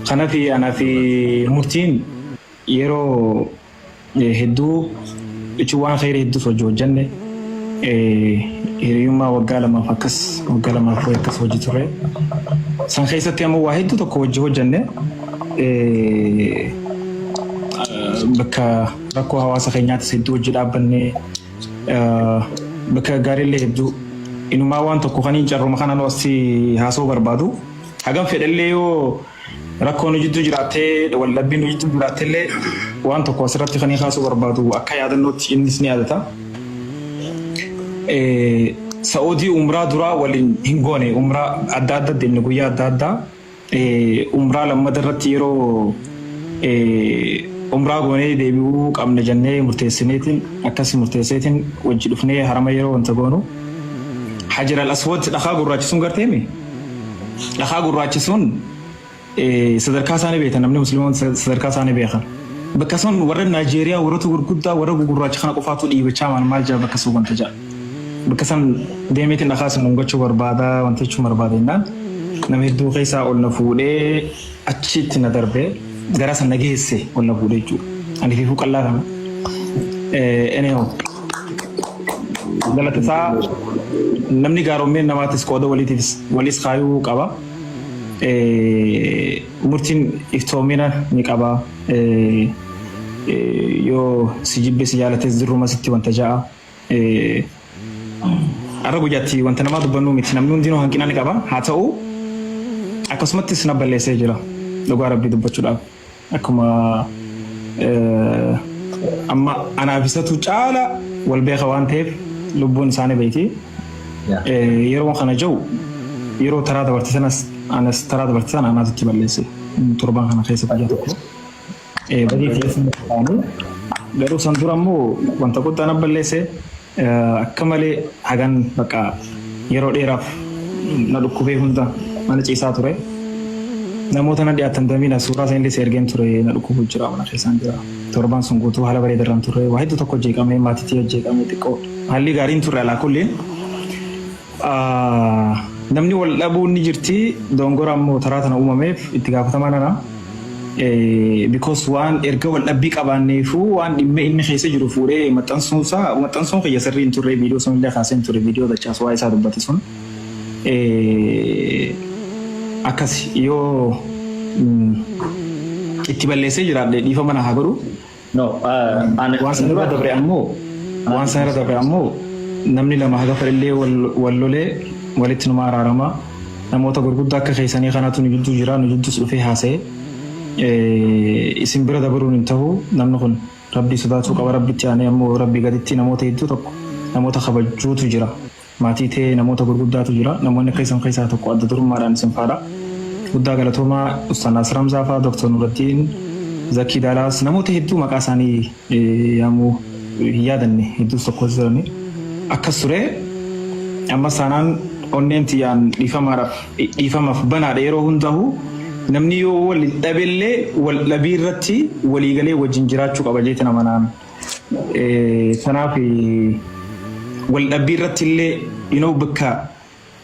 Kanaaf anaa fi murtiin yeroo hedduu jechuun waan khayrii hedduus hojii hojjenne, hiriyummaa waggaa 2f akkas, waggaa 2f wayi akkas hojii ture. San keessatti ammoo waa hedduu tokko hojii hojjenne, bakka rakkoo hawaasa keenyaatis hedduu hojii dhaabbanne, bakka gaariillee hedduu. Inumaa waan tokko kaniin carruma kanaan asii haasa'uu barbaadu, hagam fedhallee yoo rakkoo nu jidduu jiraattee, waldhabbiin nu jidduu jiraattellee, waan tokko asirratti kaniin kaasuu barbaadu akka yaadannootti, innis ni yaadata. Sa'uudii umraa duraa waliin hin goone, umraa adda adda deemne, guyyaa adda addaa. Umraa lammata irratti yeroo umraa goonee deebi'uu qabna jennee murteessineetiin, akkas murteesseetiin wajji dhufnee harama yeroo wanta goonu, Hajar al Aswad, dhakaa gurraachi sun garteemi, dhakaa gurraachi sun sadarkaa isaanii beektan, namni musliimoon sadarkaa isaanii beekan. Bakka sun warra Naajeeriyaa, warroota gurguddaa, warra gugurraacha kana qofaatu dhiibachaa maal maal jira bakka sun wanta jira. Bakka san deemeetiin dhakaa sun dhungachuu barbaada, wanta jechuun barbaada jennaan, nama hedduu keessaa ol na fuudhee achitti na darbee gara san na geesse, ol na fuudhee jechuudha. Ani fiifuu qallaa kana. Anyhow, galata isaa namni gaaroommeen namaatis qooda waliitiifis walis kaayuu qaba. Murtiin iftoomina ni qaba. Yoo si jibbe si jaalates dirruma sitti wanta ja'a. Har'a guyyaatti wanta namaa dubbannu miti, namni hundinuu hanqina ni qaba. Haa ta'u, akkasumattis na balleessee jira, dhugaa rabbii dubbachuudhaaf. Akkuma amma anaaf isatu caala wal beeka waan ta'eef lubbuun isaanii beeyti. Yeroo kana jiru, yeroo taraa dabarte sanas, anas taraa dabarte sana anaatu itti balleesse, torban kana keessa guyyaa tokko. Badii keessa ta'anii garuu san dura immoo wanta guddaa na balleesse, akka malee hagan bakka yeroo dheeraaf na dhukkubee hunda mana ciisaa ture. Namoota na dhiyaatan damiina suuraa sanillee si ergeen ture, na dhukkubuu jira, mana keessaan jira. Torban sun guutuu haala bareedarraan turre, waa hedduu tokko jeeqamee, maatiitii jeeqamee, xiqqoo haalli gaariin turre alaa kulliin. Namni wal dhabuun ni jirti, dongora ammoo taraa tana uumameef itti gaafatamaa nana. Because waan erga wal dhabbii qabaanneefuu waan dhimma inni keessa jiru fuudhee maxxansuunsaa, maxxansuun kiyya sirrii hin turre. Viidiyoo sunillee kaasee hin ture, viidiyoo dachaas waa isaa dubbate sun. Akkas yoo itti balleessee jiraadhe dhiifama na haa godhu. No, ani Waan sana irra dabre ammoo namni lama haga fedhellee wal lolee walitti numa araarama. Namoota gurguddaa akka keessanii kanatu nu jidduu jira, nu jidduus dhufee haasa'e. Isin bira dabaruun hin ta'u, namni kun rabbii sodaatuu qaba, rabbitti aanee ammoo rabbii gaditti namoota hedduu tokko namoota kabajuutu jira. Maatii ta'ee namoota gurguddaatu jira. Namoonni keessan keessaa tokko adda durummaadhaan isin faadha. Guddaa galatoomaa Ustaaz Naasir Hamzaa fa'aa, Dr. Nuraddiin, Zakii Daalaas, namoota hedduu maqaa isaanii yaamuu hin yaadanne hedduus tokko jirani. Akkas ture, ammas taanaan onneen tiyyaan dhiifamaadhaaf dhiifamaaf banaadha yeroo hundaa'u. Namni yoo wal dhabellee wal dhabii irratti waliigalee wajjin jiraachuu qaba jeetiin amanaan. Kanaaf wal dhabbii irratti illee bakka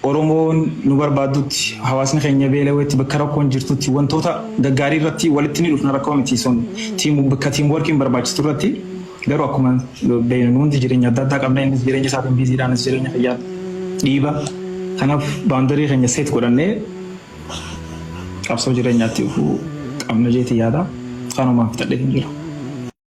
Oromoon nu barbaaddutti, hawaasni keenya beela'etti, bakka rakkoon jirtutti, wantoota gaggaarii irratti walitti ni dhufna, rakkoo miti sun, team bakka team workiin barbaachisu irratti. Garuu akkuma beeknu hundi jireenya adda addaa qabna, innis jireenya isaatiin busy dha, anis jireenya kiyyaan dhiiba. Kanaaf boundary keenya set godhannee qabsoo jireenyaatti dhufuu qabna jeeti yaada. Kanumaaf fixadhee hin jiru.